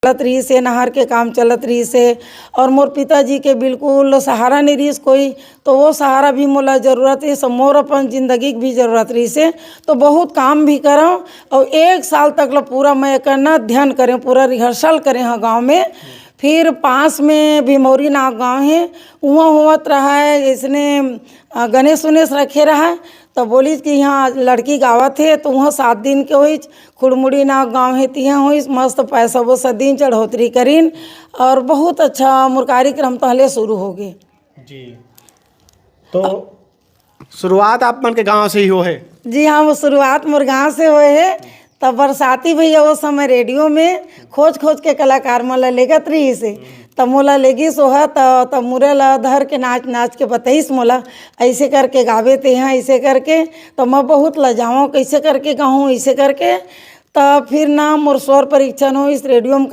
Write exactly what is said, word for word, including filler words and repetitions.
चलत रहिस हे, नहर के काम चलत रहिस हे, और मोर पिताजी के बिल्कुल सहारा नहीं रहिस कोई, तो वो सहारा भी मोला जरूरत रहिस, मोर अपन जिंदगी के भी जरूरत रहिस हे। तो बहुत काम भी करंव, और एक साल तक ल पूरा मैं एकर ना अध्ययन करें, पूरा रिहर्सल करें हाँ गाँव में। फिर पास में भीमौरी नाव गाँव हे, उहाँ होवत रहा है, इसने अ, गणेश उनेश रखे रहा, तो बोलिस कि यहाँ लड़की गावत हे, तो उहाँ सात दिन के होइस, खुड़मुड़ी नाव गाँव हे, तिहाँ होइस, मस्त पैसा वो सदिन चढ़ोतरी करिन, और बहुत अच्छा मोर कार्यक्रम तहले शुरू हो गए। जी, तो शुरुआत आप मन के गांव से ही हो है? जी हाँ, वो शुरुआत मोर गाँव से होए हे। तब बरसाती भैया वो समय रेडियो में खोज खोज के कलाकार मन ला लेगत रहिस हे, तब मोला लेगिस ओह, त-, तब मुरे ला धर के नाच नाच के बतइस मोला, ऐसे करके गावे ते हैं, ऐसे करके। तो मैं बहुत लजाऊँ, कैसे करके गाऊँ, ऐसे करके। तब फिर ना मोर स्वर परीक्षण होइस रेडियो में,